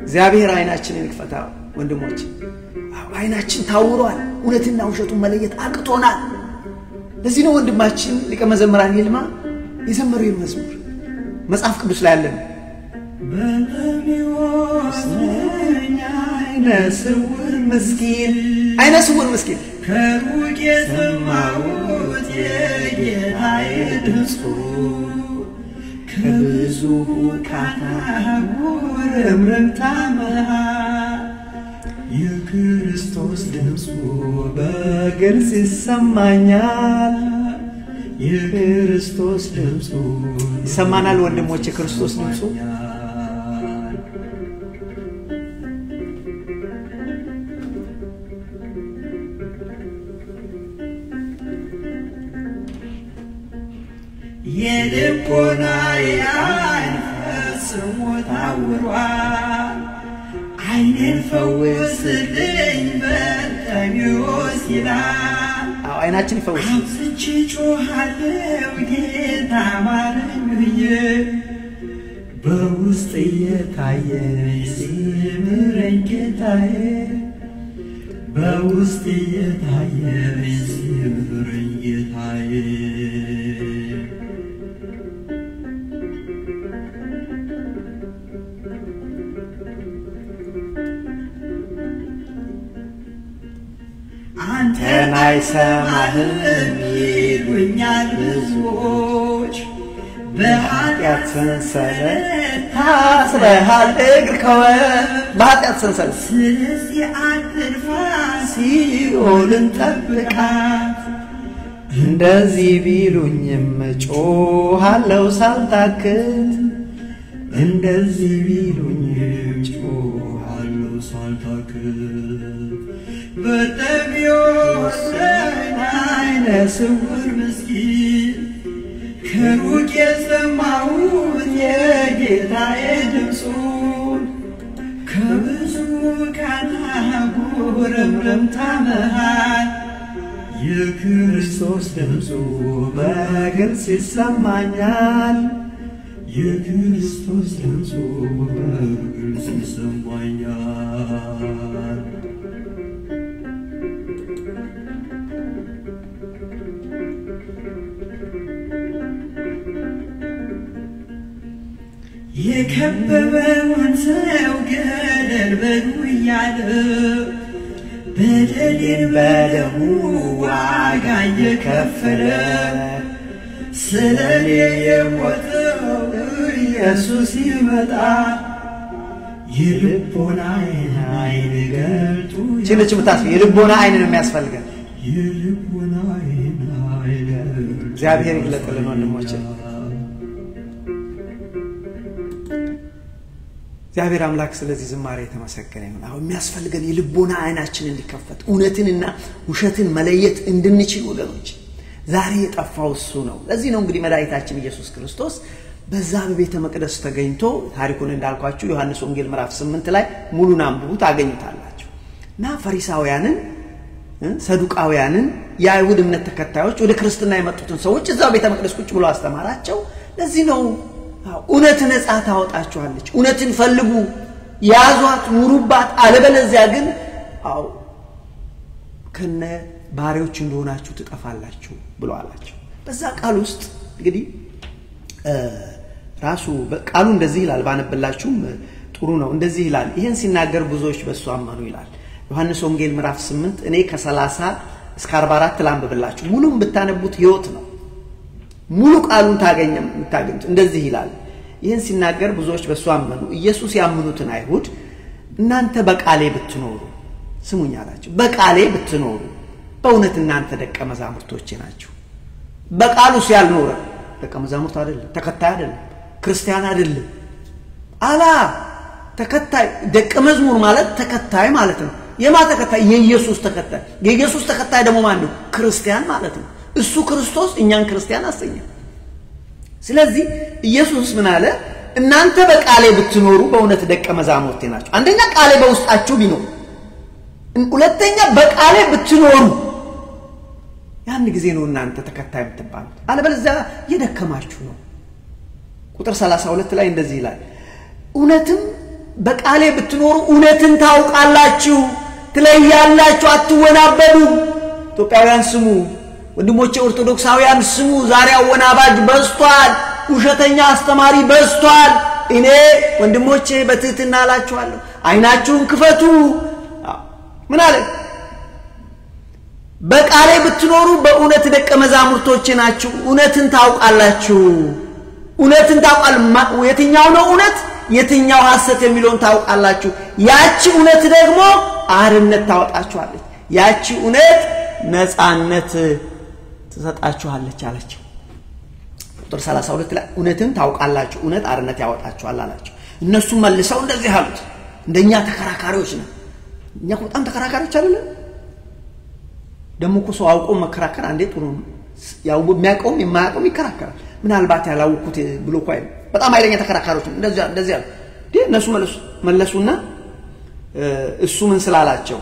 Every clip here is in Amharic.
እግዚአብሔር አይናችንን ይክፈታ ወንድሞች። አይናችን ታውሯል። እውነትና ውሸቱን መለየት አቅቶናል። ለዚህ ነው ወንድማችን ሊቀ መዘምራን ይልማ የዘመረው መዝሙር መጽሐፍ ቅዱስ ላይ ያለ ነው። አይነ ስውር ምስኪን፣ አይነ ስውር ምስኪን ከሩቅ የሰማሁት የጌታዬ ድምፁ ከብዙ ውካታ ጉርምርምታ መሃል የክርስቶስ ድምፁ በግልጽ ይሰማኛል። የክርስቶስ ድምፁ ይሰማናል ወንድሞች፣ የክርስቶስ ድምፁ የልቦናዬ ዓይን ፈጽሞ ታውሯል። ዓይኔን ፈውስልኝ በርጤሜዎስ ይላል። አዎ አይናችን ይፈውስ። አብዝቼ ጮኻለሁ ጌታ ማረኝ ብዬ በውስጥ እየታየኝ ሲምረኝ ጌታዬ በውስጥ እየታየኝ ሲምረኝ ጌታዬ። አንተን አይሰማህም ይሉኛል ብዙዎች፣ በኃጢአት ሰንሰለት ታስረሃል እግር በኃጢአት ሰንሰለት። ስለዚህ አትልፋ ሲኦልን ጠብቃት። እንደዚህ ቢሉኝም ጮኻለሁ ሳልታክት፣ እንደዚህ ቢሉኝም ጮኻለሁ ሳልታክት። በርጤሜዎስ አይነ ስውር ምስኪን ከሩቅ የሰማሁት የጌታዬ ድምፁን ከብዙ ቃና ጉርምርምታ መሃል የክርስቶስ ድምፁ በግልጽ ይሰማኛል። የክርስቶስ ድምፁ በግልጽ ይሰማኛል። የከበበውን ሰው ገደል በሉ እያለ በደሌን በደሙ ዋጋ እየከፈለ ስለኔ የሞተው ኢየሱስ ይመጣል። የልቦናዬን ዓይን ገልጦ ችልች የልቦና ዓይን ነው የሚያስፈልገን። የልቦናዬን ዓይን እግዚአብሔር ይግለጥልን ወንድሞቼ። እግዚአብሔር አምላክ ስለዚህ ዝማሬ የተመሰገነ ይሁን። አሁን የሚያስፈልገን የልቦና ዓይናችን እንዲከፈት እውነትንና ውሸትን መለየት እንድንችል ወገኖች፣ ዛሬ የጠፋው እሱ ነው። ለዚህ ነው እንግዲህ መድኃኒታችን ኢየሱስ ክርስቶስ በዛ በቤተ መቅደስ ተገኝቶ ታሪኩን እንዳልኳችሁ ዮሐንስ ወንጌል ምዕራፍ 8 ላይ ሙሉን አንብቡ ታገኙታላችሁ። እና ፈሪሳውያንን፣ ሰዱቃውያንን፣ የአይሁድ እምነት ተከታዮች ወደ ክርስትና የመጡትን ሰዎች እዛው ቤተ መቅደስ ቁጭ ብሎ አስተማራቸው። ለዚህ ነው እውነት ነፃ ታወጣችኋለች፣ እውነትን ፈልጉ፣ ያዟት፣ ኑሩባት፣ አለበለዚያ ግን አዎ ከነ ባሪያዎች እንደሆናችሁ ትጠፋላችሁ ብሎ አላቸው። በዛ ቃል ውስጥ እንግዲህ ራሱ ቃሉ እንደዚህ ይላል፣ ባነብላችሁም ጥሩ ነው። እንደዚህ ይላል፣ ይህን ሲናገር ብዙዎች በእሱ አመኑ ይላል። ዮሐንስ ወንጌል ምዕራፍ 8 እኔ ከ30 እስከ 44 ላንብብላችሁ። ሙሉም ብታነቡት ሕይወት ነው። ሙሉ ቃሉን ታገኙት። እንደዚህ ይላል፣ ይህን ሲናገር ብዙዎች በእሱ አመኑ። ኢየሱስ ያመኑትን አይሁድ እናንተ በቃሌ ብትኖሩ፣ ስሙኝ አላቸው፣ በቃሌ ብትኖሩ በእውነት እናንተ ደቀ መዛሙርቶቼ ናችሁ። በቃሉ ያልኖረ ደቀ መዛሙርት አይደለም፣ ተከታይ አይደለም፣ ክርስቲያን አይደለም። አላ ተከታይ ደቀ መዝሙር ማለት ተከታይ ማለት ነው። የማ ተከታይ? የኢየሱስ ተከታይ። የኢየሱስ ተከታይ ደግሞ ማን ነው? ክርስቲያን ማለት ነው። እሱ ክርስቶስ እኛን ክርስቲያን አሰኘ። ስለዚህ ኢየሱስ ምን አለ? እናንተ በቃሌ ብትኖሩ በእውነት ደቀ መዛሙርቴ ናችሁ። አንደኛ ቃሌ በውስጣችሁ ቢኖር፣ ሁለተኛ በቃሌ ብትኖሩ ያን ጊዜ ነው እናንተ ተከታይ የምትባሉት። አለበለዚያ እየደከማችሁ ነው። ቁጥር 32 ላይ እንደዚህ ይላል፣ እውነትም በቃሌ ብትኖሩ እውነትን ታውቃላችሁ፣ ትለያላችሁ፣ አትወናበዱም። ኢትዮጵያውያን ስሙ፣ ወንድሞቼ ኦርቶዶክሳውያን ስሙ። ዛሬ አወናባጅ በዝቷል፣ ውሸተኛ አስተማሪ በዝቷል። እኔ ወንድሞቼ በትህትና እላችኋለሁ አይናችሁን ክፈቱ። ምን አለ? በቃሌ ብትኖሩ በእውነት ደቀ መዛሙርቶቼ ናችሁ፣ እውነትን ታውቃላችሁ። እውነትን ታውቃል። የትኛው ነው እውነት የትኛው ሐሰት የሚለውን ታውቃላችሁ። ያቺ እውነት ደግሞ አርነት ታወጣችኋለች፣ ያቺ እውነት ነፃነት ትሰጣችኋለች አለችው። ቁጥር 32 ላይ እውነትን ታውቃላችሁ፣ እውነት አርነት ያወጣችኋል አላቸው። እነሱ መልሰው እንደዚህ አሉት፣ እንደኛ ተከራካሪዎች ነን። እኛ በጣም ተከራካሪዎች አይደለም። ደግሞ እኮ ሰው አውቆ መከራከር አንዴ ጥሩ ነው። ያው የሚያውቀውም የማያውቀውም ይከራከራል። ምናልባት ያላወቅኩት ብሎ እኮ አይደለም። በጣም ኃይለኛ ተከራካሪዎች ነው። እንደዚህ እንደዚህ አሉ። እነሱ መለሱና እሱ ምን ስላላቸው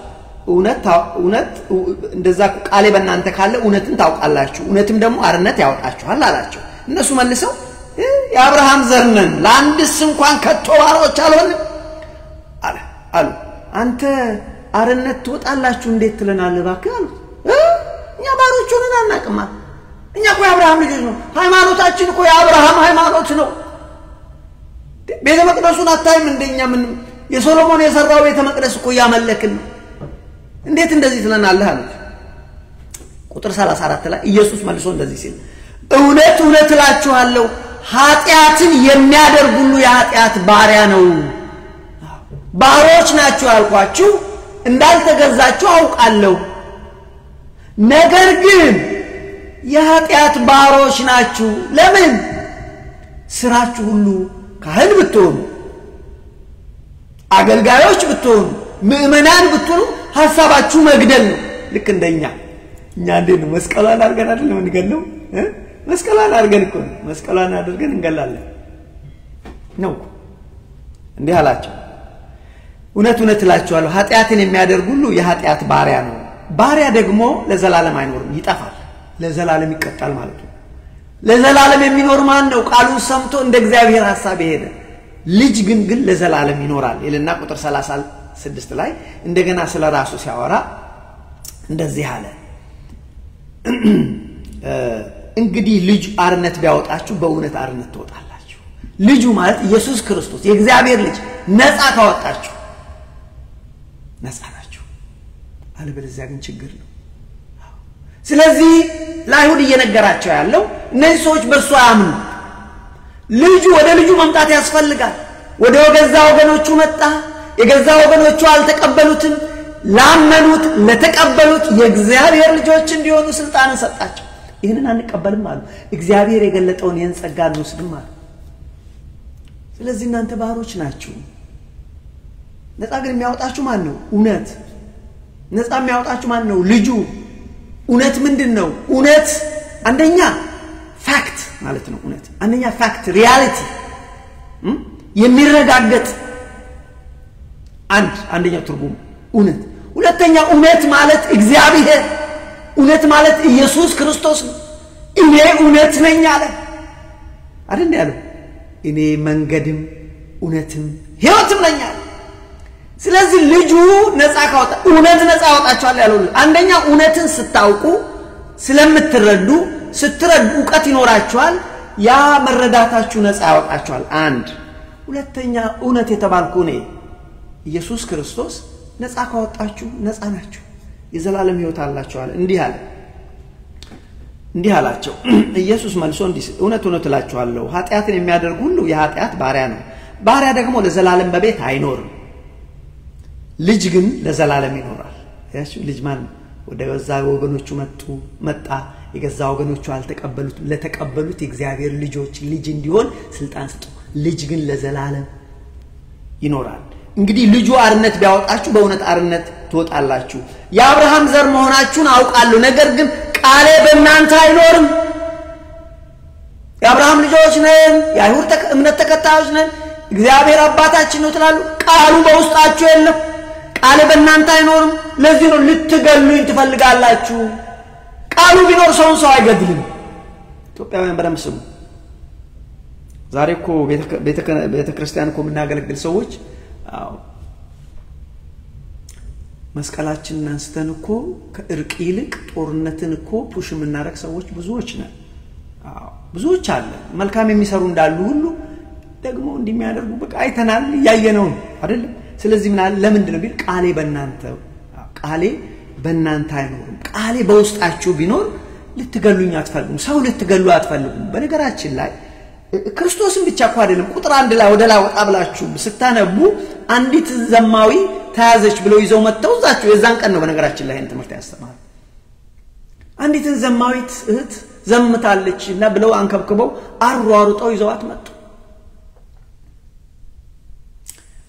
እውነት እውነት እንደዛ ቃሌ በእናንተ ካለ እውነትን ታውቃላችሁ፣ እውነትም ደግሞ አርነት ያወጣችኋል አላቸው። እነሱ መልሰው የአብርሃም ዘር ነን፣ ለአንድስ እንኳን ከቶ ባሮች አልሆንም አሉ። አንተ አርነት ትወጣላችሁ እንዴት ትለናለህ እባክህ አሉት። እኛ ባሮች ሆነን አናውቅም። እኛ እኮ የአብርሃም ልጆች ነው። ሃይማኖታችን እኮ የአብርሃም ሃይማኖት ነው። ቤተ መቅደሱን አታይም? እንደኛ ምን የሶሎሞን የሰራው ቤተ መቅደስ እኮ እያመለክን ነው። እንዴት እንደዚህ ትለናለህ አሉት። ቁጥር 34 ላይ ኢየሱስ መልሶ እንደዚህ ሲል እውነት እውነት እላችኋለሁ ኃጢአትን የሚያደርግ ሁሉ የኃጢአት ባሪያ ነው። ባሮች ናችሁ ያልኳችሁ እንዳልተገዛችሁ አውቃለሁ። ነገር ግን የኃጢአት ባሮች ናችሁ። ለምን? ስራችሁ ሁሉ ካህን ብትሆኑ፣ አገልጋዮች ብትሆኑ፣ ምእመናን ብትሆኑ ሐሳባችሁ መግደል ነው። ልክ እንደኛ እኛ እንዴት ነው መስቀሏን አድርገን አይደለም እንገለው? መስቀሏን አድርገን እኮ ነው። መስቀሏን አድርገን እንገላለን ነው። እንዲህ አላቸው፣ እውነት እውነት እላችኋለሁ ኃጢአትን የሚያደርግ ሁሉ የኃጢአት ባሪያ ነው። ባሪያ ደግሞ ለዘላለም አይኖርም፣ ይጠፋል። ለዘላለም ይቀጣል ማለት ነው። ለዘላለም የሚኖር ማን ነው? ቃሉን ሰምቶ እንደ እግዚአብሔር ሐሳብ የሄደ። ልጅ ግን ለዘላለም ይኖራል ይልና ቁጥር 36 ላይ እንደገና ስለ ራሱ ሲያወራ እንደዚህ አለ። እንግዲህ ልጅ አርነት ቢያወጣችሁ በእውነት አርነት ትወጣላችሁ። ልጁ ማለት ኢየሱስ ክርስቶስ የእግዚአብሔር ልጅ ነፃ ካወጣችሁ ነፃ ናችሁ። አለበለዚያ ግን ችግር ነው። ስለዚህ ለአይሁድ እየነገራቸው ያለው እነዚህ ሰዎች በእሱ አያምኑ። ልጁ ወደ ልጁ መምጣት ያስፈልጋል። ወደ ገዛ ወገኖቹ መጣ፣ የገዛ ወገኖቹ አልተቀበሉትም። ላመኑት ለተቀበሉት የእግዚአብሔር ልጆች እንዲሆኑ ስልጣንን ሰጣቸው። ይህንን አንቀበልም አሉ። እግዚአብሔር የገለጠውን ይህን ጸጋ አንወስድም አሉ። ስለዚህ እናንተ ባሮች ናችሁ። ነፃ ግን የሚያወጣችሁ ማን ነው? እውነት። ነፃ የሚያወጣችሁ ማን ነው? ልጁ። እውነት ምንድን ነው? እውነት አንደኛ fact ማለት ነው። እውነት አንደኛ fact reality የሚረጋገጥ አንደኛው ትርጉም እውነት። ሁለተኛ እውነት ማለት እግዚአብሔር፣ እውነት ማለት ኢየሱስ ክርስቶስ ነው። እኔ እውነት ነኝ አለ አይደል ያለው? እኔ መንገድም እውነትም ሕይወትም ነኝ አለ። ስለዚህ ልጁ ነፃ ካወጣ እውነት ነፃ ያወጣችኋል ያለው። አንደኛ እውነትን ስታውቁ ስለምትረዱ፣ ስትረዱ እውቀት ይኖራችኋል። ያ መረዳታችሁ ነፃ ያወጣችኋል። አንድ ሁለተኛ እውነት የተባልኩ እኔ ኢየሱስ ክርስቶስ ነፃ ካወጣችሁ ነፃ ናችሁ፣ የዘላለም ሕይወት አላችኋል። እንዲህ አለ እንዲህ አላቸው ኢየሱስ መልሶ እንዲህ እውነት እውነት እላችኋለሁ ኃጢአትን የሚያደርግ ሁሉ የኃጢአት ባሪያ ነው። ባሪያ ደግሞ ለዘላለም በቤት አይኖርም፣ ልጅ ግን ለዘላለም ይኖራል። ያችሁ ልጅ ማን ነው? ወደ ገዛ ወገኖቹ መጣ፣ የገዛ ወገኖቹ አልተቀበሉትም። ለተቀበሉት የእግዚአብሔር ልጆች ልጅ እንዲሆን ስልጣን ስጡ። ልጅ ግን ለዘላለም ይኖራል። እንግዲህ ልጁ አርነት ቢያወጣችሁ በእውነት አርነት ትወጣላችሁ። የአብርሃም ዘር መሆናችሁን አውቃለሁ፣ ነገር ግን ቃሌ በእናንተ አይኖርም። የአብርሃም ልጆች ነን፣ የአይሁድ እምነት ተከታዮች ነን፣ እግዚአብሔር አባታችን ነው ትላሉ። ቃሉ በውስጣችሁ የለም። ቃሌ በእናንተ አይኖርም። ለዚህ ነው ልትገሉኝ ትፈልጋላችሁ። ቃሉ ቢኖር ሰውን ሰው አይገድልም። ኢትዮጵያውያን በደንብ ስሙ። ዛሬ እኮ ቤተክርስቲያን እኮ የምናገለግል ሰዎች አዎ መስቀላችንን አንስተን እኮ ከእርቅ ይልቅ ጦርነትን እኮ ፑሽ የምናደርግ ሰዎች ብዙዎች ነን። አዎ ብዙዎች አለ። መልካም የሚሰሩ እንዳሉ ሁሉ ደግሞ እንደሚያደርጉ በቃ አይተናል፣ እያየነው ነው አይደለም? ስለዚህ ምን አለ? ለምንድን ነው ቢል ቃሌ በእናንተ አይኖርም። ቃሌ በውስጣችሁ ቢኖር ልትገሉኝ አትፈልጉም። ሰው ልትገሉ አትፈልጉም። በነገራችን ላይ ክርስቶስን ብቻ እኮ አይደለም። ቁጥር 1 ላይ ወደ ላይ ወጣ ብላችሁ ስታነቡ አንዲት ዘማዊ ተያዘች ብለው ይዘው መጥተው እዛቸው የዛን ቀን ነው በነገራችን ላይ ይሄን ትምህርት ያስተማሩ። አንዲትን ዘማዊት እህት ዘምታለች እና ብለው አንከብክበው አሯሩጠው ይዘዋት መጡ።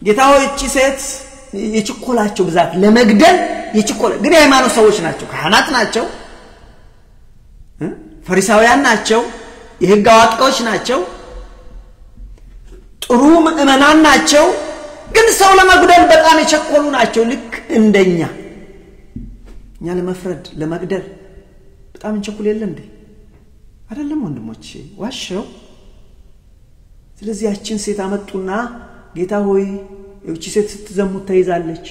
ጌታ ሆይ እቺ ሴት የችኮላቸው ብዛት ለመግደል የችኮላ ግን የሃይማኖት ሰዎች ናቸው፣ ካህናት ናቸው፣ ፈሪሳውያን ናቸው፣ የህግ አዋቂዎች ናቸው፣ ጥሩ ምእመናን ናቸው። ግን ሰው ለመግደል በጣም የቸኮሉ ናቸው። ልክ እንደኛ እኛ ለመፍረድ ለመግደል በጣም እንቸኩል የለ እንዴ? አይደለም ወንድሞቼ፣ ዋሸው። ስለዚህ ያችን ሴት አመጡና ጌታ ሆይ እቺ ሴት ስትዘሙት ተይዛለች፣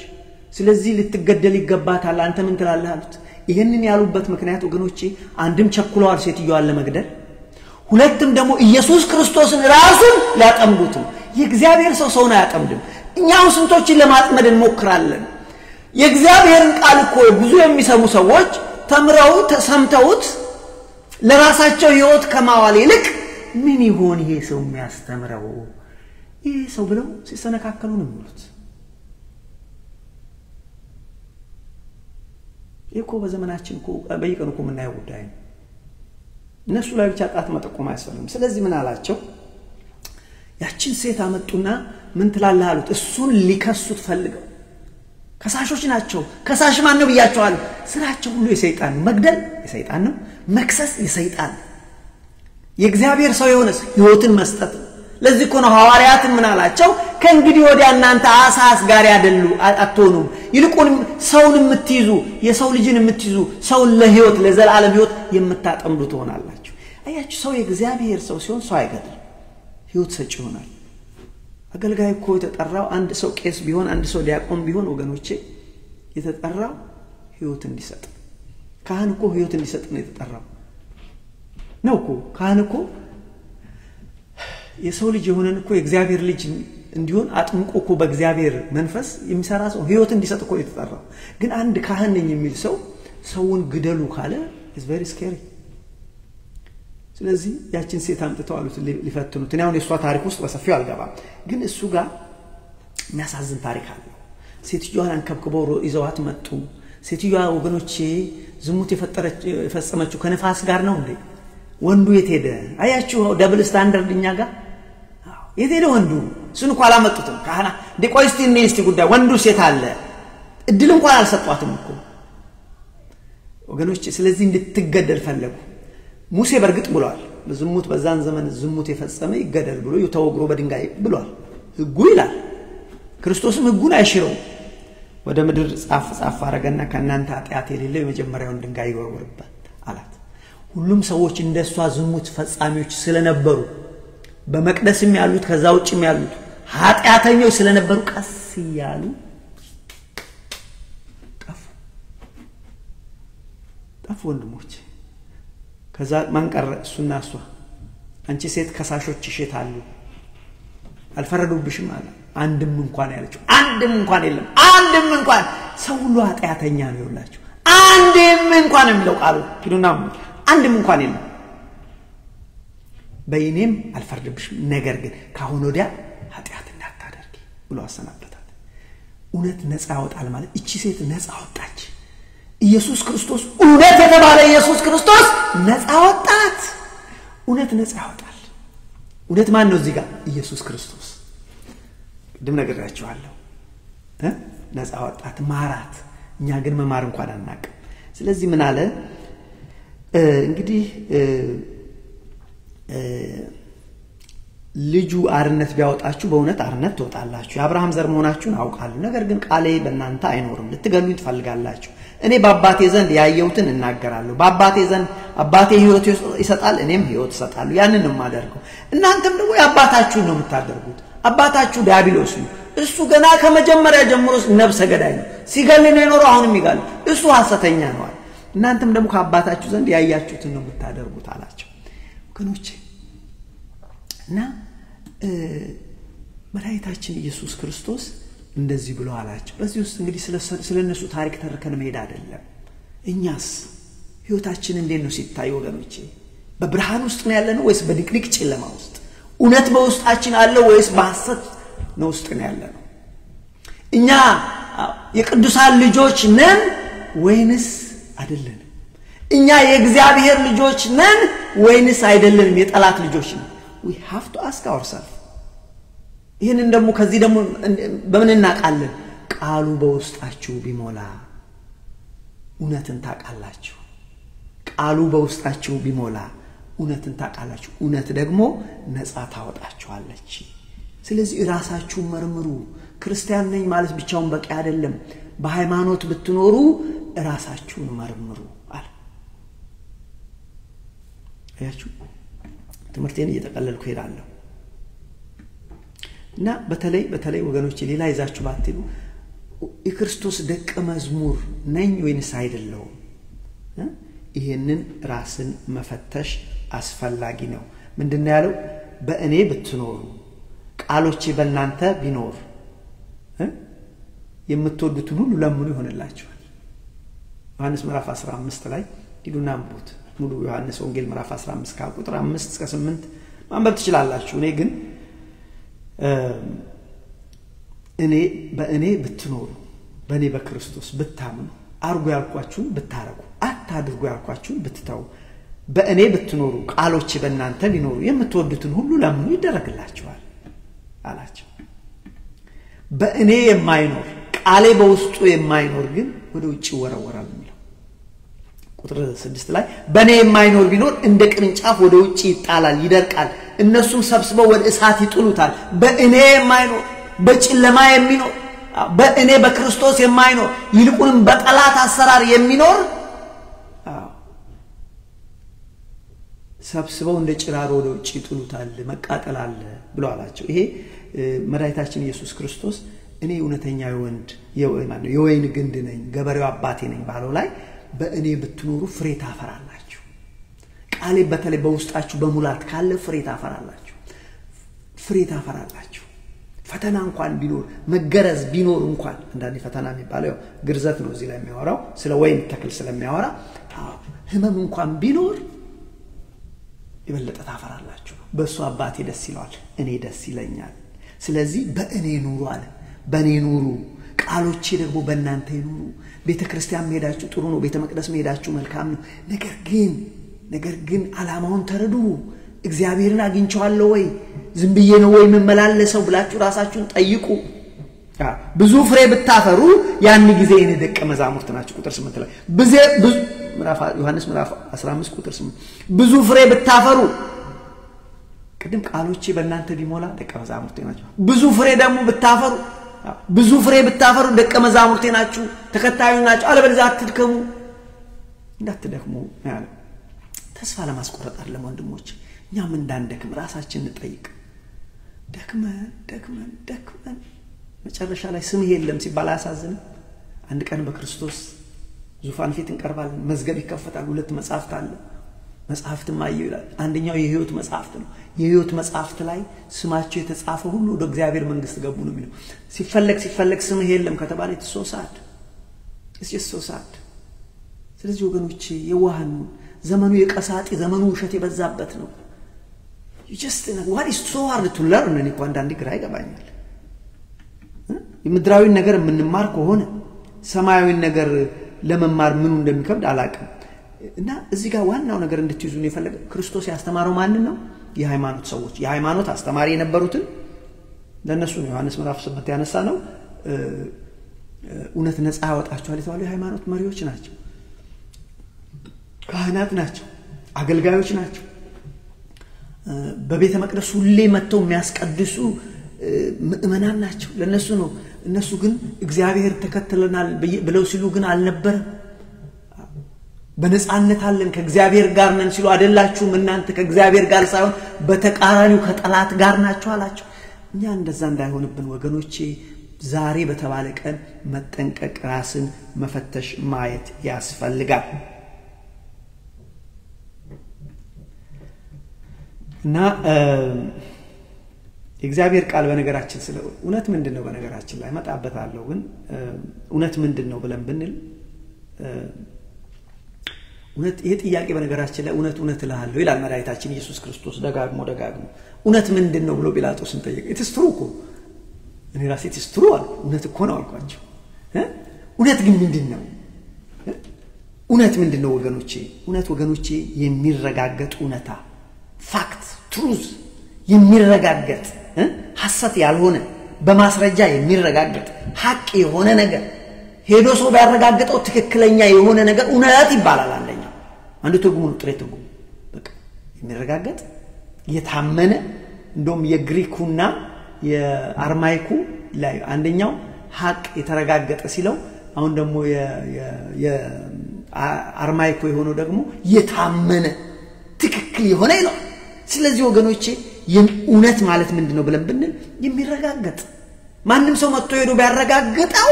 ስለዚህ ልትገደል ይገባታል፣ አንተ ምን ትላለህ አሉት። ይህንን ያሉበት ምክንያት ወገኖቼ አንድም ቸኩለዋል ሴትዮዋን ለመግደል፣ ሁለትም ደግሞ ኢየሱስ ክርስቶስን ራሱን ሊያጠምዱት ነው። የእግዚአብሔር ሰው ሰውን አያጠምድም። እኛው ስንቶችን ለማጥመድ እንሞክራለን። የእግዚአብሔርን ቃል እኮ ብዙ የሚሰሙ ሰዎች ተምረው ተሰምተውት ለራሳቸው ህይወት ከማዋል ይልቅ ምን ይሆን ይሄ ሰው የሚያስተምረው ይሄ ሰው ብለው ሲሰነካከሉ ነው የሚውሉት። ይሄ እኮ በዘመናችን እኮ በየቀኑ እኮ የምናየው ጉዳይ ነው። እነሱ ላይ ብቻ ጣት መጠቆም አያስፈልግም። ስለዚህ ምን አላቸው? ያችን ሴት አመጡና ምን ትላለህ አሉት። እሱን ሊከሱት ፈልገው ከሳሾች ናቸው። ከሳሽ ማን ነው ብያቸዋለሁ። ስራቸው ሁሉ የሰይጣን ነው። መግደል የሰይጣን ነው። መክሰስ የሰይጣን ነው። የእግዚአብሔር ሰው የሆነስ ህይወትን መስጠት ነው። ለዚህ እኮ ነው ሐዋርያትን ምን አላቸው? ከእንግዲህ ወዲያ እናንተ አሳ አስጋሪ አትሆኑም፣ ይልቁንም ሰውን የምትይዙ የሰው ልጅን የምትይዙ ሰውን ለህይወት ለዘላለም ህይወት የምታጠምዱ ትሆናላችሁ። አያችሁ፣ ሰው የእግዚአብሔር ሰው ሲሆን ሰው አይገድልም፣ ህይወት ሰጪ ይሆናል። አገልጋይ እኮ የተጠራው አንድ ሰው ቄስ ቢሆን አንድ ሰው ዲያቆን ቢሆን ወገኖቼ የተጠራው ህይወት እንዲሰጥ። ካህን እኮ ህይወት እንዲሰጥ ነው የተጠራው ነው እኮ። ካህን እኮ የሰው ልጅ የሆነን እኮ የእግዚአብሔር ልጅ እንዲሆን አጥምቆ እኮ በእግዚአብሔር መንፈስ የሚሰራ ሰው ህይወት እንዲሰጥ እኮ የተጠራው። ግን አንድ ካህን ነኝ የሚል ሰው ሰውን ግደሉ ካለ is very scary። ስለዚህ ያችን ሴት አምጥተው አሉት ሊፈትኑት። እኔ አሁን የእሷ ታሪክ ውስጥ በሰፊው አልገባም፣ ግን እሱ ጋር የሚያሳዝን ታሪክ አለው። ሴትዮዋን አንከብክበው ይዘዋት መጡ። ሴትዮዋ ወገኖቼ ዝሙት የፈጸመችው ከነፋስ ጋር ነው እንዴ? ወንዱ የት ሄደ? አያችሁ double standard እኛ ጋር የት ሄደ ወንዱ? እሱን እኮ አላመጡትም። ካህና እንዴ ቆይ እስቲ እኔ እስቲ ጉዳይ ወንዱ ሴት አለ እድል እንኳን አልሰጧትም እኮ ወገኖቼ። ስለዚህ እንድትገደል ፈለጉ። ሙሴ በእርግጥ ብሏል፣ ዝሙት በዛን ዘመን ዝሙት የፈጸመ ይገደል ብሎ ተወግሮ በድንጋይ ብሏል። ህጉ ይላል። ክርስቶስም ህጉን አይሽረውም። ወደ ምድር ጻፍ ጻፍ አረገና ከእናንተ ኃጢአት የሌለው የመጀመሪያውን ድንጋይ ይወርውርበት አላት። ሁሉም ሰዎች እንደሷ ዝሙት ፈጻሚዎች ስለነበሩ በመቅደስም ያሉት ከዛ ውጭም ያሉት ኃጢአተኞች ስለነበሩ ቀስ እያሉ ጠፉ ጠፉ ወንድሞች። ከዛ ማን ቀረ? እሱና እሷ። አንቺ ሴት ከሳሾችሽ የት አሉ? አልፈረዱብሽም አለ። አንድም እንኳን ያለችው አንድም እንኳን የለም። አንድም እንኳን ሰው ሁሉ ኃጢአተኛ ነው ይውላችሁ። አንድም እንኳን የሚለው ቃሉ ሂዱና አንድም እንኳን የለም። በእኔም አልፈርድብሽም፣ ነገር ግን ካሁን ወዲያ ኃጢአት እንዳታደርጊ ብሎ አሰናበታት። እውነት ነፃ ያወጣል ማለት እቺ ሴት ነፃ ወጣች። ኢየሱስ ክርስቶስ እውነት የተባለ ኢየሱስ ክርስቶስ ነፃ ወጣት። እውነት ነፃ ያወጣል። እውነት ማን ነው እዚህ ጋር? ኢየሱስ ክርስቶስ። ቅድም ነግሬያችኋለሁ። ነፃ ወጣት ማራት። እኛ ግን መማር እንኳን አናውቅም። ስለዚህ ምን አለ እንግዲህ ልጁ አርነት ቢያወጣችሁ በእውነት አርነት ትወጣላችሁ። የአብርሃም ዘር መሆናችሁን አውቃለሁ። ነገር ግን ቃሌ በእናንተ አይኖርም፣ ልትገሉኝ ትፈልጋላችሁ። እኔ በአባቴ ዘንድ ያየሁትን እናገራለሁ፣ በአባቴ ዘንድ አባቴ ሕይወት ይሰጣል፣ እኔም ሕይወት እሰጣለሁ። ያንን ነው የማደርገው። እናንተም ደግሞ የአባታችሁን ነው የምታደርጉት። አባታችሁ ዲያብሎስ ነው። እሱ ገና ከመጀመሪያ ጀምሮ ነፍሰ ገዳይ ነው። ሲገል ነው የኖረው፣ አሁንም ይጋል። እሱ ሐሰተኛ ነው አለ። እናንተም ደግሞ ከአባታችሁ ዘንድ ያያችሁትን ነው የምታደርጉት አላቸው። ወገኖቼ እና መድኃኒታችን ኢየሱስ ክርስቶስ እንደዚህ ብሎ አላቸው። በዚህ ውስጥ እንግዲህ ስለ እነሱ ታሪክ ተርከን መሄድ አይደለም። እኛስ ህይወታችን እንዴት ነው ሲታይ ወገኖቼ? በብርሃን ውስጥ ነው ያለነው ወይስ በድቅድቅ ጨለማ ውስጥ? እውነት በውስጣችን አለ ወይስ በሐሰት ነው ውስጥ ነው ያለነው? እኛ የቅዱሳን ልጆች ነን ወይንስ አይደለንም? እኛ የእግዚአብሔር ልጆች ነን ወይንስ አይደለንም? የጠላት ልጆች ነን? We have to ask ourselves። ይህንን ደግሞ ከዚህ ደግሞ በምን እናውቃለን? ቃሉ በውስጣችሁ ቢሞላ እውነትን ታውቃላችሁ። ቃሉ በውስጣችሁ ቢሞላ እውነትን ታውቃላችሁ። እውነት ደግሞ ነፃ ታወጣችኋለች። ስለዚህ ራሳችሁን መርምሩ። ክርስቲያን ነኝ ማለት ብቻውን በቂ አይደለም። በሃይማኖት ብትኖሩ ራሳችሁን መርምሩ አለ። አያችሁ፣ ትምህርቴን እየጠቀለልኩ ሄዳለሁ። እና በተለይ በተለይ ወገኖቼ ሌላ ይዛችሁ ባትሉ የክርስቶስ ደቀ መዝሙር ነኝ ወይንስ አይደለሁም? ይህንን ራስን መፈተሽ አስፈላጊ ነው። ምንድን ነው ያለው? በእኔ ብትኖሩ ቃሎቼ በእናንተ ቢኖር የምትወዱትን ሁሉ ለምኑ ይሆንላችኋል። ዮሐንስ ምዕራፍ 15 ላይ ሂዱና አንብቡት። ሙሉ ዮሐንስ ወንጌል ምዕራፍ 15 ከቁጥር 5 እስከ 8 ማንበብ ትችላላችሁ። እኔ ግን እኔ በእኔ ብትኖሩ በእኔ በክርስቶስ ብታምኑ አርጉ ያልኳችሁን ብታረጉ አታድርጉ ያልኳችሁን ብትተው በእኔ ብትኖሩ ቃሎቼ በእናንተ ቢኖሩ የምትወዱትን ሁሉ ለምኑ ይደረግላችኋል አላቸው። በእኔ የማይኖር ቃሌ በውስጡ የማይኖር ግን ወደ ውጭ ይወረወራል የሚለው ቁጥር 6 ላይ በእኔ የማይኖር ቢኖር እንደ ቅርንጫፍ ወደ ውጭ ይጣላል፣ ይደርቃል፣ እነሱም ሰብስበው ወደ እሳት ይጥሉታል። በእኔ የማይኖር በጨለማ የሚኖር በእኔ በክርስቶስ የማይኖር ይልቁንም በጠላት አሰራር የሚኖር ሰብስበው እንደ ጭራሮ ወደ ውጭ ይጥሉታል፣ መቃጠል አለ ብሎ አላቸው። ይሄ መድኃኒታችን ኢየሱስ ክርስቶስ እኔ እውነተኛ የወይን ግንድ ነኝ፣ ገበሬው አባቴ ነኝ ባለው ላይ በእኔ ብትኖሩ ፍሬ ታፈራላችሁ። ቃሌ በተለይ በውስጣችሁ በሙላት ካለ ፍሬ ታፈራላችሁ፣ ፍሬ ታፈራላችሁ። ፈተና እንኳን ቢኖር መገረዝ ቢኖር እንኳን አንዳንዴ ፈተና የሚባለው ያው ግርዘት ነው እዚህ ላይ የሚያወራው ስለ ወይን ተክል ስለሚያወራ፣ ህመም እንኳን ቢኖር የበለጠ ታፈራላችሁ። በእሱ አባቴ ደስ ይለዋል፣ እኔ ደስ ይለኛል። ስለዚህ በእኔ ኑሩ አለ። በእኔ ኑሩ፣ ቃሎቼ ደግሞ በእናንተ ይኑሩ። ቤተ ክርስቲያን መሄዳችሁ ጥሩ ነው፣ ቤተ መቅደስ መሄዳችሁ መልካም ነው። ነገር ግን ዓላማውን ተረዱ። እግዚአብሔርን አግኝቼዋለሁ ወይ ዝም ብዬ ነው ወይ የምመላለሰው ብላችሁ ራሳችሁን ጠይቁ። ብዙ ፍሬ ብታፈሩ ያን ጊዜ የኔ ደቀ መዛሙርት ናችሁ። ቁጥር 8 ላይ ዮሐንስ ምዕራፍ 15 ቁጥር 8 ብዙ ፍሬ ብታፈሩ፣ ቅድም ቃሎቼ በእናንተ ቢሞላ ደቀ መዛሙርቴ ናችሁ። ብዙ ፍሬ ደግሞ ብታፈሩ ብዙ ፍሬ ብታፈሩ ደቀ መዛሙርቴ ናችሁ፣ ተከታዩ ናችሁ። አለበለዚያ አትድከሙ፣ እንዳትደክሙ ያለው ተስፋ ለማስቆረጥ አይደለም ወንድሞች። እኛም እንዳንደክም ራሳችንን እንጠይቅ። ደክመን ደክመን ደክመን መጨረሻ ላይ ስምህ የለም ሲባል አያሳዝንም? አንድ ቀን በክርስቶስ ዙፋን ፊት እንቀርባለን። መዝገብ ይከፈታል። ሁለት መጽሐፍት አለ። መጽሐፍትም አየሁ ይላል። አንደኛው የህይወት መጽሐፍት ነው። የህይወት መጽሐፍት ላይ ስማቸው የተጻፈ ሁሉ ወደ እግዚአብሔር መንግስት ገቡ ነው የሚለው። ሲፈለግ ሲፈለግ ስምህ የለም ከተባለ it's so sad፣ it's so sad። ስለዚህ ወገኖቼ የዋህን ዘመኑ የቀሳጢ ዘመኑ ውሸት የበዛበት ነው። Just what is so hard to learn? እኔ እኮ አንዳንዴ ግራ ይገባኛል። የምድራዊን ነገር የምንማር ከሆነ ሰማያዊን ነገር ለመማር ምኑ እንደሚከብድ አላውቅም። እና እዚህ ጋር ዋናው ነገር እንድትይዙ ነው የፈለገ። ክርስቶስ ያስተማረው ማንን ነው? የሃይማኖት ሰዎች፣ የሃይማኖት አስተማሪ የነበሩትን ለእነሱ ነው። ዮሐንስ ምዕራፍ 8 ያነሳ ነው። እውነት ነፃ ያወጣችኋል የተባሉ የሃይማኖት መሪዎች ናቸው፣ ካህናት ናቸው፣ አገልጋዮች ናቸው። በቤተ መቅደስ ሁሌ መጥተው የሚያስቀድሱ ምእመናን ናቸው። ለእነሱ ነው። እነሱ ግን እግዚአብሔር ተከትለናል ብለው ሲሉ ግን አልነበረም። በነፃነት አለን ከእግዚአብሔር ጋር ነን ሲሉ አይደላችሁም እናንተ ከእግዚአብሔር ጋር ሳይሆን በተቃራኒው ከጠላት ጋር ናችሁ አላቸው። እኛ እንደዛ እንዳይሆንብን ወገኖቼ ዛሬ በተባለ ቀን መጠንቀቅ፣ ራስን መፈተሽ፣ ማየት ያስፈልጋል። እና የእግዚአብሔር ቃል በነገራችን ስለ እውነት ምንድነው በነገራችን ላይ መጣበታለሁ፣ ግን እውነት ምንድነው ብለን ብንል እውነት ይሄ ጥያቄ በነገራችን ላይ እውነት እውነት እልሃለሁ ይላል መድኃኒታችን ኢየሱስ ክርስቶስ ደጋግሞ ደጋግሞ። እውነት ምንድነው ብሎ ጲላጦስን ጠየቀ። It's true እኮ እኔ ራሴ it's true አልኩ። እውነት እኮ ነው አልኳቸው። እውነት ግን ምንድነው? እውነት ምንድነው ወገኖቼ? እውነት ወገኖቼ የሚረጋገጥ እውነታ፣ fact፣ truth፣ የሚረጋገጥ ሐሰት ያልሆነ በማስረጃ የሚረጋገጥ ሐቅ የሆነ ነገር ሄዶ ሰው ቢያረጋግጠው ትክክለኛ የሆነ ነገር እውነት ይባላል። አንደኛው አንዱ ትርጉሙ ነው፣ ጥሬ ትርጉሙ በቃ የሚረጋገጥ የታመነ። እንደውም የግሪኩና የአርማይኩ ላይ አንደኛው ሐቅ የተረጋገጠ ሲለው፣ አሁን ደግሞ የአርማይኩ የሆነው ደግሞ የታመነ ትክክል የሆነ ይለዋል። ስለዚህ ወገኖቼ እውነት ማለት ምንድነው ብለን ብንል የሚረጋገጥ ማንም ሰው መጥቶ ሄዶ ቢያረጋግጠው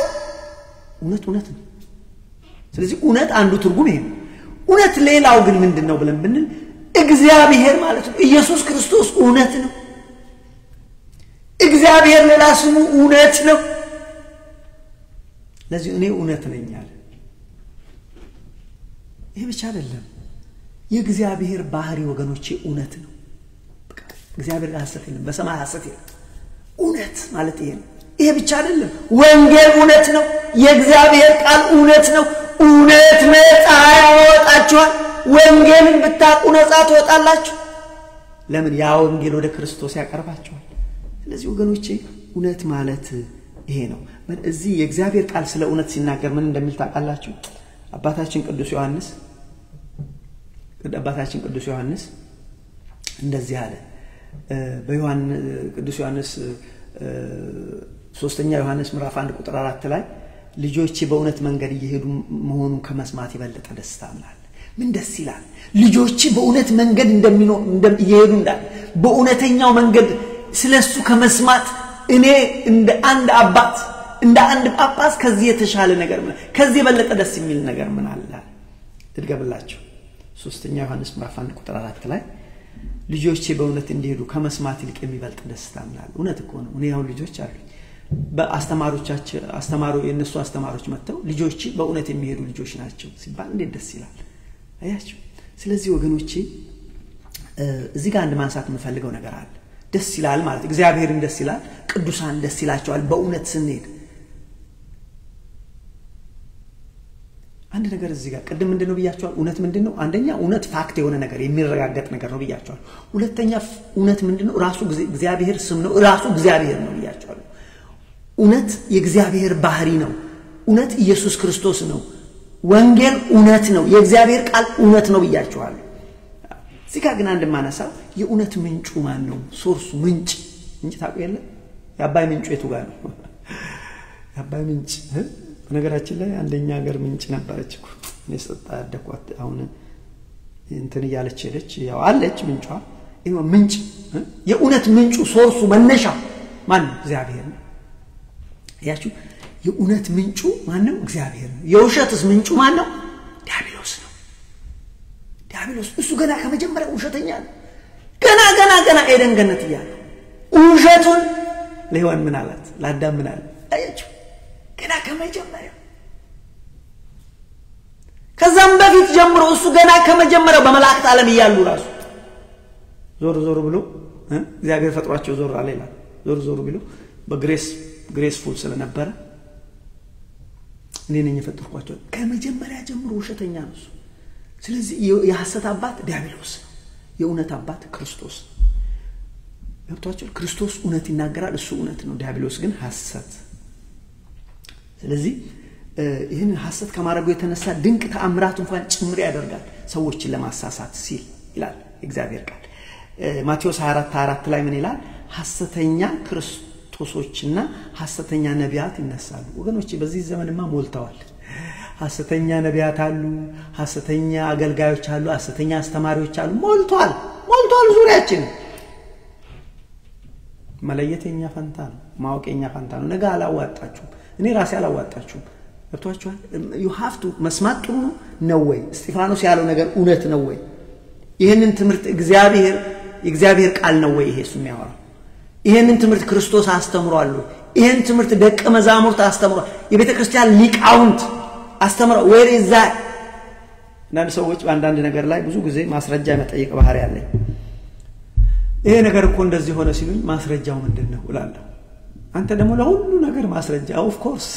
እውነት እውነት ነው። ስለዚህ እውነት አንዱ ትርጉም ይሄ ነው። እውነት ሌላው ግን ምንድነው ብለን ብንል እግዚአብሔር ማለት ነው። ኢየሱስ ክርስቶስ እውነት ነው። እግዚአብሔር ሌላ ስሙ እውነት ነው። ለዚህ እኔ እውነት ነኝ አለ። ይሄ ብቻ አይደለም፣ የእግዚአብሔር ባህሪ ወገኖቼ እውነት ነው። በቃ እግዚአብሔር ጋር ሐሰት የለም፣ በሰማይ ሐሰት የለም። እውነት ማለት ይሄ ነው። ይሄ ብቻ አይደለም፣ ወንጌል እውነት ነው። የእግዚአብሔር ቃል እውነት ነው። እውነት ነፃ ያወጣችኋል። ወንጌልን ብታውቁ ነፃ ትወጣላችሁ። ለምን? ያ ወንጌል ወደ ክርስቶስ ያቀርባችኋል። ስለዚህ ወገኖቼ እውነት ማለት ይሄ ነው። እዚህ የእግዚአብሔር ቃል ስለ እውነት ሲናገር ምን እንደሚል ታውቃላችሁ? አባታችን ቅዱስ ዮሐንስ እንደዚህ አለ። ቅዱስ ዮሐንስ ሶስተኛ ዮሐንስ ምዕራፍ 1 ቁጥር 4 ላይ ልጆቼ በእውነት መንገድ እየሄዱ መሆኑን ከመስማት የበለጠ ደስታ ምን አለ? ምን ደስ ይላል! ልጆቼ በእውነት መንገድ እየሄዱ እንዳለ በእውነተኛው መንገድ ስለሱ ከመስማት እኔ እንደ አንድ አባት እንደ አንድ ጳጳስ ከዚህ የተሻለ ነገር ምን፣ ከዚህ የበለጠ ደስ የሚል ነገር ምን አለ? ልድገምላችሁ። ሶስተኛ ዮሐንስ ምዕራፍ 1 ቁጥር 4 ላይ ልጆቼ በእውነት እንዲሄዱ ከመስማት ይልቅ የሚበልጥ ደስታ ምን አለ? እውነት እኮ ነው። እኔ አሁን ልጆች አሉኝ። በአስተማሪዎቻቸው አስተማሩ የነሱ አስተማሪዎች መጥተው ልጆቼ በእውነት የሚሄዱ ልጆች ናቸው ሲባል እንዴት ደስ ይላል! አያችሁ። ስለዚህ ወገኖቼ እዚህ ጋር አንድ ማንሳት የምፈልገው ነገር አለ። ደስ ይላል ማለት እግዚአብሔርን ደስ ይላል፣ ቅዱሳን ደስ ይላቸዋል በእውነት ስንሄድ። አንድ ነገር እዚህ ጋር ቅድም ምንድነው ብያቸዋል? እውነት ምንድነው? አንደኛ እውነት fact የሆነ ነገር የሚረጋገጥ ነገር ነው ብያቸዋል። ሁለተኛ እውነት ምንድነው? ራሱ እግዚአብሔር ስም ነው፣ ራሱ እግዚአብሔር ነው ብያቸዋል። እውነት የእግዚአብሔር ባህሪ ነው። እውነት ኢየሱስ ክርስቶስ ነው። ወንጌል እውነት ነው። የእግዚአብሔር ቃል እውነት ነው ብያቸዋለሁ። እዚህ ጋር ግን አንድ ማነሳው የእውነት ምንጩ ማን ነው? source ኡ ምንጭ ምንጭ ታውቁ የለ? የአባይ ምንጩ የቱ ጋር ነው? የአባይ ምንጭ በነገራችን ላይ አንደኛ ሀገር ምንጭ ነበረች እኮ እኔ ስጠጣ ያደኳት። አሁን እንትን እያለች ሄደች፣ ያው አለች ምንጯ። ይሄ ምንጭ የእውነት ምንጩ source ኡ መነሻ ማን ነው? እግዚአብሔር ነው። ያችሁ የእውነት ምንጩ ማን ነው? እግዚአብሔር ነው። የውሸትስ ምንጩ ማን ነው? ዲያብሎስ ነው። ዲያብሎስ እሱ ገና ከመጀመሪያው ውሸተኛ ነው። ገና ገና ገና ኤደን ገነት እያለ ውሸቱን ለሔዋን ምን አላት? ለአዳም ምን አለ? አያችሁ ገና ከመጀመሪያው ከዛም በፊት ጀምሮ እሱ ገና ከመጀመሪያው በመላእክት ዓለም እያሉ ራሱ ዞር ዞር ብሎ እግዚአብሔር ፈጥሯቸው ዞር አለ ይላል። ዞር ዞር ብሎ በ grace graceful ስለነበረ እኔ ነኝ የፈጠርኳቸው። ከመጀመሪያ ጀምሮ ውሸተኛ ነው እሱ። ስለዚህ የሐሰት አባት ዲያብሎስ ነው፣ የእውነት አባት ክርስቶስ ነው። ገብቷቸዋል። ክርስቶስ እውነት ይናገራል፣ እሱ እውነት ነው። ዲያብሎስ ግን ሐሰት። ስለዚህ ይህን ሐሰት ከማድረጉ የተነሳ ድንቅ ተአምራት እንኳን ጭምር ያደርጋል ሰዎችን ለማሳሳት ሲል ይላል እግዚአብሔር ቃል። ማቴዎስ 24:24 ላይ ምን ይላል? ሐሰተኛ ክርስቶሶችና ሐሰተኛ ነቢያት ይነሳሉ። ወገኖቼ በዚህ ዘመንማ ሞልተዋል። ሐሰተኛ ነቢያት አሉ፣ ሐሰተኛ አገልጋዮች አሉ፣ ሐሰተኛ አስተማሪዎች አሉ። ሞልቷል ሞልቷል ዙሪያችን። መለየት የኛ ፈንታ ነው። ማወቅ የኛ ፈንታ ነው። ነገ አላዋጣችሁም፣ እኔ ራሴ አላዋጣችሁም። ገብቷችኋል? You have to መስማት ጥሩ ነው ወይ? እስጢፋኖስ ያለው ነገር እውነት ነው ወይ? ይህንን ትምህርት እግዚአብሔር የእግዚአብሔር ቃል ነው ወይ? ይሄ እሱ የሚያወራው ይህንን ትምህርት ክርስቶስ አስተምሯል ወይ? ይህን ትምህርት ደቀ መዛሙርት አስተምሯል? የቤተ ክርስቲያን ሊቃውንት አስተምረው ወይ? እዛ አንዳንድ ሰዎች በአንዳንድ ነገር ላይ ብዙ ጊዜ ማስረጃ የመጠየቅ ባህሪ አለኝ። ይሄ ነገር እኮ እንደዚህ ሆነ ሲሉኝ ማስረጃው ምንድን ነው እላለሁ። አንተ ደግሞ ለሁሉ ነገር ማስረጃ፣ of course፣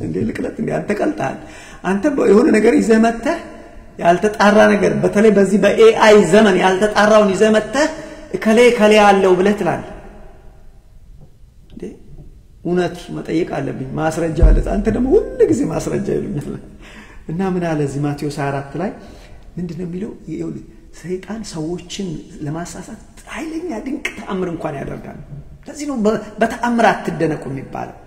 እንዴ ልቅለጥ እንዴ፣ አንተ ቀልጠሃል። አንተ የሆነ ነገር ይዘህ መጥተህ ያልተጣራ ነገር፣ በተለይ በዚህ በ AI ዘመን ያልተጣራውን ይዘህ መጥተህ እከሌ እከሌ አለው ብለህ ትላለህ። እንዴ እውነት መጠየቅ አለብኝ፣ ማስረጃ አለ። አንተ ደግሞ ሁሉ ጊዜ ማስረጃ ይሉኛል። እና ምን አለ እዚህ ማቴዎስ 24 ላይ ምንድን ነው የሚለው? ሰይጣን ሰዎችን ለማሳሳት ኃይለኛ ድንቅ ተአምር እንኳን ያደርጋል። ለዚህ ነው በተአምር አትደነቁ የሚባለው።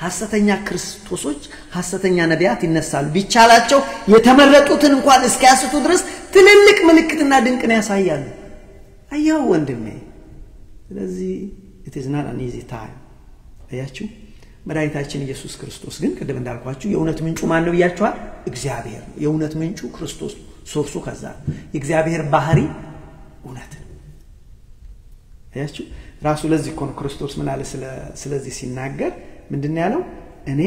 ሐሰተኛ ክርስቶሶች፣ ሐሰተኛ ነቢያት ይነሳሉ። ቢቻላቸው የተመረጡትን እንኳን እስኪያስቱ ድረስ ትልልቅ ምልክትና ድንቅን ያሳያሉ። አየው ወንድሜ። ስለዚህ it is not an easy time። አያችሁ፣ መድኃኒታችን ኢየሱስ ክርስቶስ ግን ቅድም እንዳልኳችሁ የእውነት ምንጩ ማን ነው ብያችኋል? እግዚአብሔር ነው። የእውነት ምንጩ ክርስቶስ ነው። Source ኡ ከዛ ነው። የእግዚአብሔር ባህሪ እውነት ነው። አያችሁ፣ ራሱ ለዚህ እኮ ነው ክርስቶስ ምን አለ ስለዚህ ሲናገር ምንድን ነው ያለው? እኔ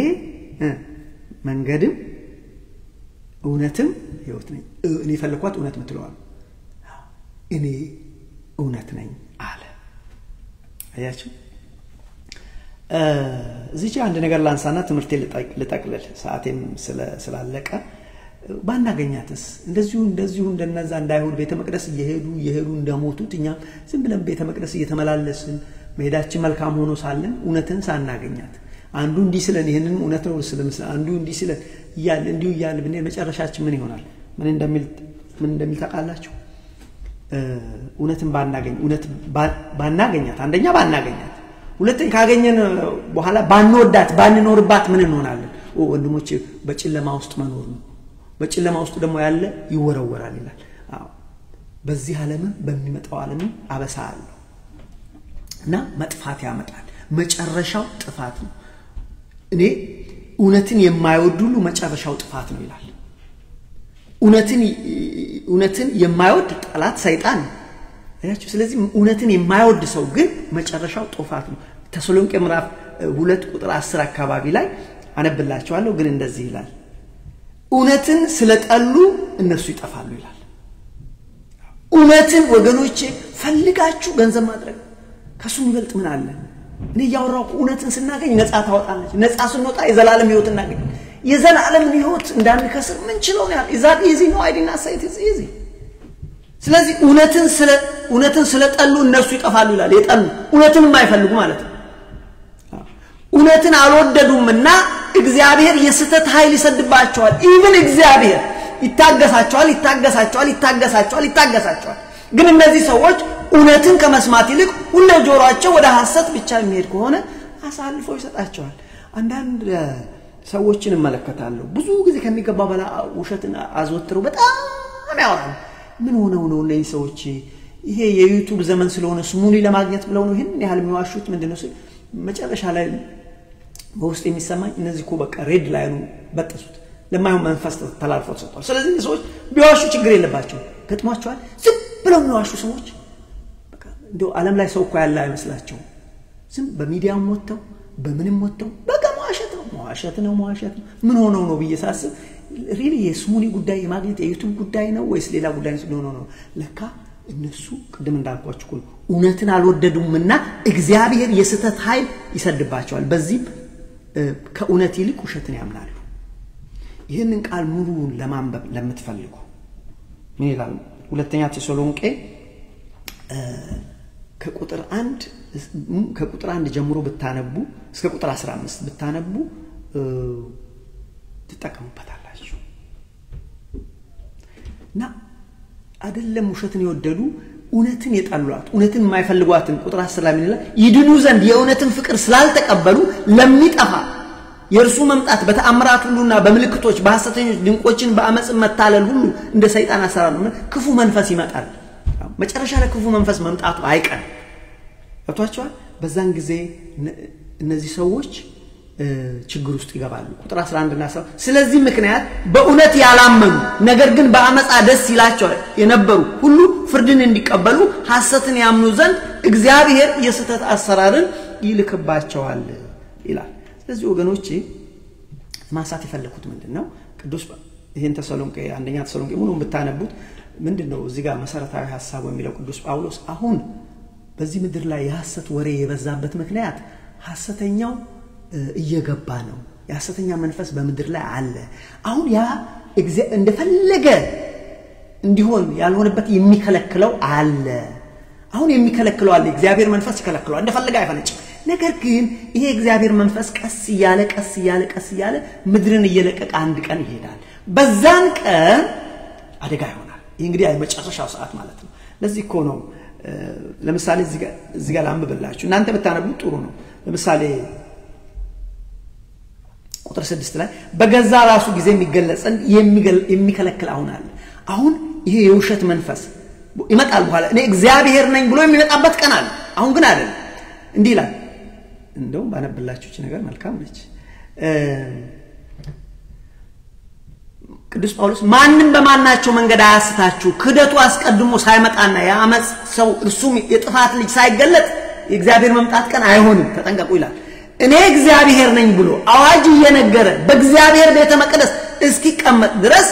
መንገድም እውነትም ሕይወት ነኝ። እኔ የፈለኳት እውነት ምትለዋል። እኔ እውነት ነኝ አለ። አያችሁ፣ እዚህ አንድ ነገር ላንሳና ትምህርቴ ልጠቅልል፣ ሰዓቴም ስላለቀ። ባናገኛትስ እንደዚሁ እንደዚሁ እንደነዛ እንዳይሆን ቤተ መቅደስ እየሄዱ እየሄዱ እንደሞቱት እኛም ዝም ብለን ቤተ መቅደስ እየተመላለስን መሄዳችን መልካም ሆኖ ሳለን እውነትን ሳናገኛት አንዱ እንዲህ ስለን ይህንን እውነት ነው ስለምስል አንዱ እንዲህ ስለን እያለ እንዲሁ እያለ ብንሄድ መጨረሻችን ምን ይሆናል? ምን እንደሚል ታውቃላችሁ? እውነትን ባናገኝ፣ እውነት ባናገኛት፣ አንደኛ ባናገኛት፣ ሁለተኛ ካገኘን በኋላ ባንወዳት፣ ባንኖርባት ምን እንሆናለን? ወንድሞቼ፣ በጨለማ ውስጥ መኖር ነው። በጨለማ ውስጥ ደግሞ ያለ ይወረወራል ይላል። አዎ፣ በዚህ ዓለምም በሚመጣው ዓለምም አበሳ አለው እና መጥፋት ያመጣል። መጨረሻው ጥፋት ነው። እኔ እውነትን የማይወድ ሁሉ መጨረሻው ጥፋት ነው ይላል። እውነትን የማይወድ ጠላት ሰይጣን ነው። አያችሁ። ስለዚህ እውነትን የማይወድ ሰው ግን መጨረሻው ጥፋት ነው። ተሰሎንቄ ምዕራፍ 2 ቁጥር 10 አካባቢ ላይ አነብላችኋለሁ። ግን እንደዚህ ይላል፣ እውነትን ስለጠሉ እነርሱ ይጠፋሉ ይላል። እውነትን ወገኖቼ ፈልጋችሁ ገንዘብ ማድረግ ከሱ የሚበልጥ ምን አለ? እኔ እያወራሁ እውነትን ስናገኝ ነፃ ታወጣለች። ነፃ ስንወጣ የዘላለም ህይወት እናገኝ። የዘላለምን ህይወት እንዳንከስር ምን ችለው ነው ያህል፣ is that easy? No, I didn't say it is easy። ስለዚህ እውነትን ስለጠሉ እነርሱ ይጠፋሉ ይላል። የጠሉ፣ እውነትን የማይፈልጉ ማለት ነው። እውነትን አልወደዱምና እግዚአብሔር የስህተት ኃይል ይሰድባቸዋል። Even እግዚአብሔር ይታገሳቸዋል፣ ይታገሳቸዋል፣ ይታገሳቸዋል፣ ይታገሳቸዋል። ግን እነዚህ ሰዎች እውነትን ከመስማት ይልቅ ሁሌ ጆሯቸው ወደ ሐሰት ብቻ የሚሄድ ከሆነ አሳልፎ ይሰጣቸዋል። አንዳንድ ሰዎችን እመለከታለሁ። ብዙ ጊዜ ከሚገባ በላይ ውሸትን አዘወትረው በጣም ያወራሉ። ምን ሆነው ነው እነዚህ ሰዎች? ይሄ የ YouTube ዘመን ስለሆነ ስሙኒ ለማግኘት ብለው ነው ይህን ያህል የሚዋሹት? ምንድን ነው ስል መጨረሻ ላይ በውስጥ የሚሰማኝ እነዚህ እኮ በቃ red line ኑ በጠሱት፣ ለማይሆን መንፈስ ተላልፎ ተሰጥቷል። ስለዚህ እነዚህ ሰዎች ቢዋሹ ችግር የለባቸውም። ገጥሟቸዋል። ዝም ብለው የሚዋሹ ሰዎች እንደው ዓለም ላይ ሰው እኮ ያለ አይመስላቸውም። ዝም በሚዲያም ወጥተው በምንም ወጥተው በቃ መዋሸት ነው፣ መዋሸት ነው፣ መዋሸት ነው። ምን ሆነው ነው ብዬ ሳስብ really የስሙኒ ጉዳይ የማግኘት የ YouTube ጉዳይ ነው ወይስ ሌላ ጉዳይ ነው? ነው፣ ለካ እነሱ ቅድም እንዳልኳችሁ እኮ ነው፣ እውነትን አልወደዱምና እግዚአብሔር የስህተት ኃይል ይሰድባቸዋል። በዚህም ከእውነት ይልቅ ውሸትን ያምናሉ። ይህንን ቃል ሙሉውን ለማንበብ ለምትፈልጉ ምን ይላል? ሁለተኛ ተሰሎንቄ ከቁጥር 1 ጀምሮ ብታነቡ እስከ ቁጥር 15 ብታነቡ ትጠቀሙበታላችሁ። እና አይደለም ውሸትን የወደዱ፣ እውነትን የጠሏት፣ እውነትን የማይፈልጓትን ቁጥር 10 ላይ ምን ይላል? ይድኑ ዘንድ የእውነትን ፍቅር ስላልተቀበሉ ለሚጠፋ የእርሱ መምጣት በተአምራት ሁሉና በምልክቶች በሐሰተኞች ድንቆችን በአመጽ መታለል ሁሉ እንደ ሰይጣን አሰራር ነው። ክፉ መንፈስ ይመጣል። መጨረሻ ላይ ክፉ መንፈስ መምጣቱ አይቀርም። ገብቷቸዋል። በዛን ጊዜ እነዚህ ሰዎች ችግር ውስጥ ይገባሉ። ቁጥር 11 እና 12 ስለዚህ ምክንያት በእውነት ያላመኑ ነገር ግን በአመፃ ደስ ይላቸው የነበሩ ሁሉ ፍርድን እንዲቀበሉ ሐሰትን ያምኑ ዘንድ እግዚአብሔር የስህተት አሰራርን ይልክባቸዋል ይላል። ስለዚህ ወገኖቼ ማንሳት የፈለኩት ምንድነው? ቅዱስ ይሄን ተሰሎንቄ አንደኛ ተሰሎንቄ ሙሉውን ብታነቡት ምንድነው እዚህ ጋር መሰረታዊ ሐሳቡ የሚለው ቅዱስ ጳውሎስ አሁን በዚህ ምድር ላይ የሐሰት ወሬ የበዛበት ምክንያት ሐሰተኛው እየገባ ነው። የሐሰተኛ መንፈስ በምድር ላይ አለ። አሁን ያ እንደፈለገ እንዲሆን ያልሆነበት የሚከለክለው አለ። አሁን የሚከለክለው አለ። እግዚአብሔር መንፈስ ይከለክለዋል፣ እንደፈለገ አይፈነጭም። ነገር ግን ይሄ እግዚአብሔር መንፈስ ቀስ እያለ ቀስ እያለ ቀስ እያለ ምድርን እየለቀቀ አንድ ቀን ይሄዳል። በዛን ቀን አደጋ ይሆናል። ይሄ እንግዲህ የመጨረሻው ሰዓት ማለት ነው። ለዚህ እኮ ነው ለምሳሌ እዚህ ጋር ላንብብላችሁ፣ እናንተ ብታነቡት ጥሩ ነው። ለምሳሌ ቁጥር 6 ላይ በገዛ ራሱ ጊዜ የሚገለጽን የሚከለክል አሁን አለ። አሁን ይሄ የውሸት መንፈስ ይመጣል። በኋላ እኔ እግዚአብሔር ነኝ ብሎ የሚመጣበት ቀን አለ። አሁን ግን አይደለም። እንዲህ ይላል። እንደውም ባነብላችሁ እቺ ነገር መልካም ነች። ቅዱስ ጳውሎስ ማንም በማናቸው መንገድ አያስታችሁ፣ ክህደቱ አስቀድሞ ሳይመጣና የአመጽ ሰው እርሱም የጥፋት ልጅ ሳይገለጥ የእግዚአብሔር መምጣት ቀን አይሆንም፣ ተጠንቀቁ ይላል። እኔ እግዚአብሔር ነኝ ብሎ አዋጅ እየነገረ በእግዚአብሔር ቤተ መቅደስ እስኪቀመጥ ድረስ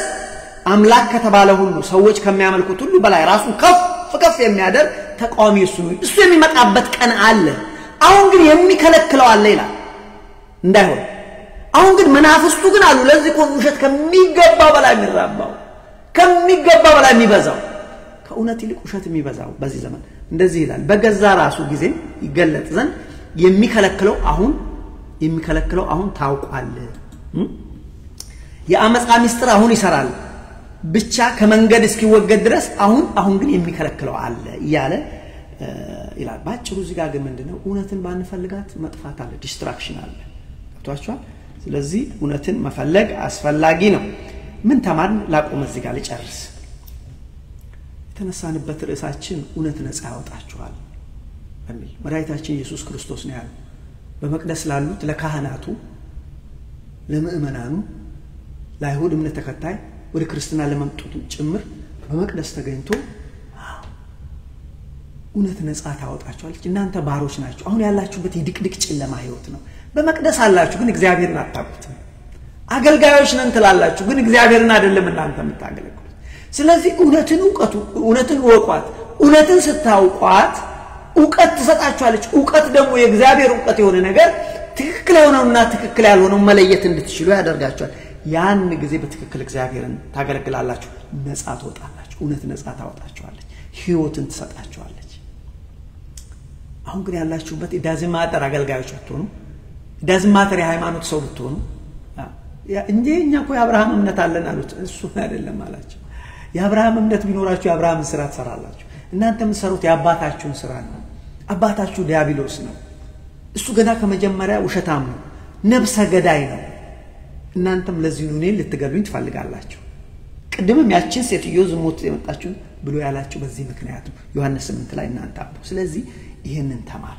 አምላክ ከተባለ ሁሉ ሰዎች ከሚያመልኩት ሁሉ በላይ ራሱን ከፍ ከፍ የሚያደርግ ተቃዋሚ እሱ ነው። እሱ የሚመጣበት ቀን አለ። አሁን ግን የሚከለክለው አለ ይላል እንዳይሆን። አሁን ግን መናፍስቱ ግን አሉ። ለዚህ እኮ ውሸት ከሚገባው በላይ የሚራባው፣ ከሚገባው በላይ የሚበዛው፣ ከእውነት ይልቅ ውሸት የሚበዛው በዚህ ዘመን እንደዚህ ይላል። በገዛ ራሱ ጊዜ ይገለጥ ዘንድ የሚከለክለው አሁን የሚከለክለው አሁን ታውቋል። የአመፃ ሚስጥር አሁን ይሰራል ብቻ ከመንገድ እስኪወገድ ድረስ አሁን ግን የሚከለክለው አለ እያለ ይላል። ባጭሩ እዚህ ጋር ግን ምንድነው? እውነትን ባንፈልጋት መጥፋት አለ፣ destruction አለ። ገብቷችኋል? ስለዚህ እውነትን መፈለግ አስፈላጊ ነው። ምን ተማርን? ላቆመ እዚህ ጋር ልጨርስ። የተነሳንበት ርዕሳችን እውነት ነፃ ያወጣችኋል በሚል መድኃኒታችን ኢየሱስ ክርስቶስ ነው ያለው። በመቅደስ ላሉት ለካህናቱ፣ ለምእመናኑ፣ ለአይሁድ እምነት ተከታይ ወደ ክርስትና ለመምጡት ጭምር በመቅደስ ተገኝቶ እውነት ነፃ ታወጣችኋለች፣ እናንተ ባሮች ናችሁ። አሁን ያላችሁበት የድቅድቅ ጨለማ ህይወት ነው። በመቅደስ አላችሁ ግን እግዚአብሔርን አታውቁትም። አገልጋዮች ነን ትላላችሁ ግን እግዚአብሔርን አይደለም እናንተ የምታገለግሉት። ስለዚህ እውነትን እውቀቱ እውነትን እወቋት። እውነትን ስታውቋት እውቀት ትሰጣችኋለች። እውቀት ደግሞ የእግዚአብሔር እውቀት የሆነ ነገር ትክክል የሆነውና ትክክል ያልሆነው መለየት እንድትችሉ ያደርጋችኋል። ያን ጊዜ በትክክል እግዚአብሔርን ታገለግላላችሁ፣ ነፃ ትወጣላችሁ። እውነት ነፃ ታወጣችኋለች፣ ህይወትን ትሰጣችኋለች። አሁን ግን ያላችሁበት doesn't matter አገልጋዮች ብትሆኑ፣ doesn't matter የሃይማኖት ሰው ብትሆኑ፣ እንጂ እኛ እኮ የአብርሃም እምነት አለን አሉት። እሱ አይደለም አላቸው። የአብርሃም እምነት ቢኖራችሁ የአብርሃምን ስራ ትሰራላችሁ። እናንተ የምትሰሩት የአባታችሁን ስራ ነው። አባታችሁ ዲያብሎስ ነው። እሱ ገና ከመጀመሪያ ውሸታም ነው፣ ነብሰ ገዳይ ነው። እናንተም ለዚህ ነው እኔን ልትገሉኝ ትፈልጋላችሁ። ቅድምም ያችን ሴትዮ ዝሙት የመጣችሁ ብሎ ያላችሁ በዚህ ምክንያት ነው። ዮሐንስ 8 ላይ እናንተ አቡ። ስለዚህ ይሄንን ተማር፣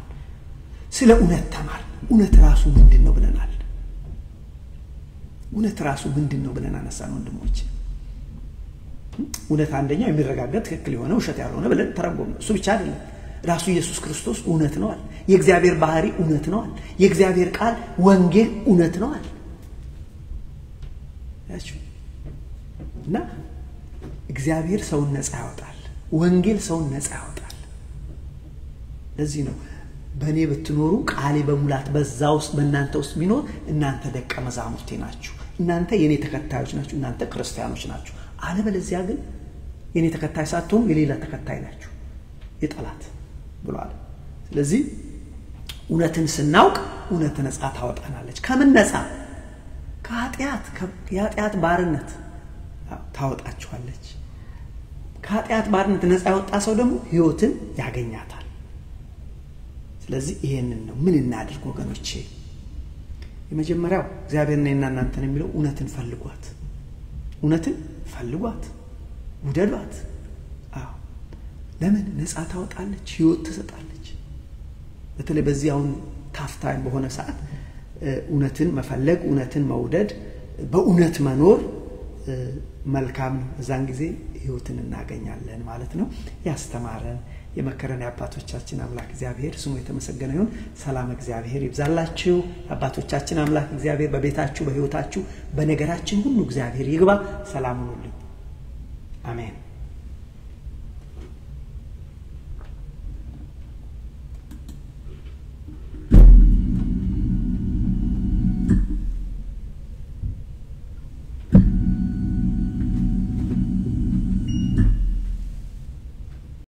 ስለ እውነት ተማር። እውነት ራሱ ምንድነው ብለናል። እውነት ራሱ ምንድነው ብለን አነሳን ወንድሞች። እውነት አንደኛው የሚረጋገጥ ትክክል የሆነ ውሸት ያልሆነ ብለን ተረጎምነው። እሱ ብቻ አይደለም፣ ራሱ ኢየሱስ ክርስቶስ እውነት ነው አለ። የእግዚአብሔር ባህሪ እውነት ነው አለ። የእግዚአብሔር ቃል ወንጌል እውነት ነው አለ። ያችሁ እና እግዚአብሔር ሰውን ነፃ ያወጣል። ወንጌል ሰውን ነፃ ያወጣል። ለዚህ ነው በእኔ ብትኖሩ ቃሌ በሙላት በዛ ውስጥ በእናንተ ውስጥ ቢኖር እናንተ ደቀ መዛሙርቴ ናችሁ፣ እናንተ የኔ ተከታዮች ናችሁ፣ እናንተ ክርስቲያኖች ናችሁ። አለበለዚያ ግን የኔ ተከታይ ሳትሆኑ የሌላ ተከታይ ናችሁ፣ የጠላት ብሏል። ስለዚህ እውነትን ስናውቅ እውነት ነፃ ታወጣናለች። ከምን ነፃ? ከኃጢአት፣ የኃጢአት ባርነት ታወጣችኋለች። ከኃጢአት ባርነት ነፃ ያወጣ ሰው ደግሞ ህይወትን ያገኛታል። ስለዚህ ይሄንን ነው ምን እናድርግ ወገኖቼ? የመጀመሪያው እግዚአብሔር እኔና እናንተን የሚለው እውነትን ፈልጓት፣ እውነትን ፈልጓት፣ ውደዷት። አዎ ለምን ነፃ ታወጣለች፣ ህይወት ትሰጣለች። በተለይ በዚህ አሁን tough time በሆነ ሰዓት እውነትን መፈለግ፣ እውነትን መውደድ፣ በእውነት መኖር መልካም ነው። እዛን ጊዜ ህይወትን እናገኛለን ማለት ነው። ያስተማረን የመከረን የአባቶቻችን አምላክ እግዚአብሔር ስሙ የተመሰገነ ይሁን። ሰላም እግዚአብሔር ይብዛላችሁ። አባቶቻችን አምላክ እግዚአብሔር በቤታችሁ፣ በህይወታችሁ፣ በነገራችን ሁሉ እግዚአብሔር ይግባ። ሰላም ሁኑልኝ። አሜን።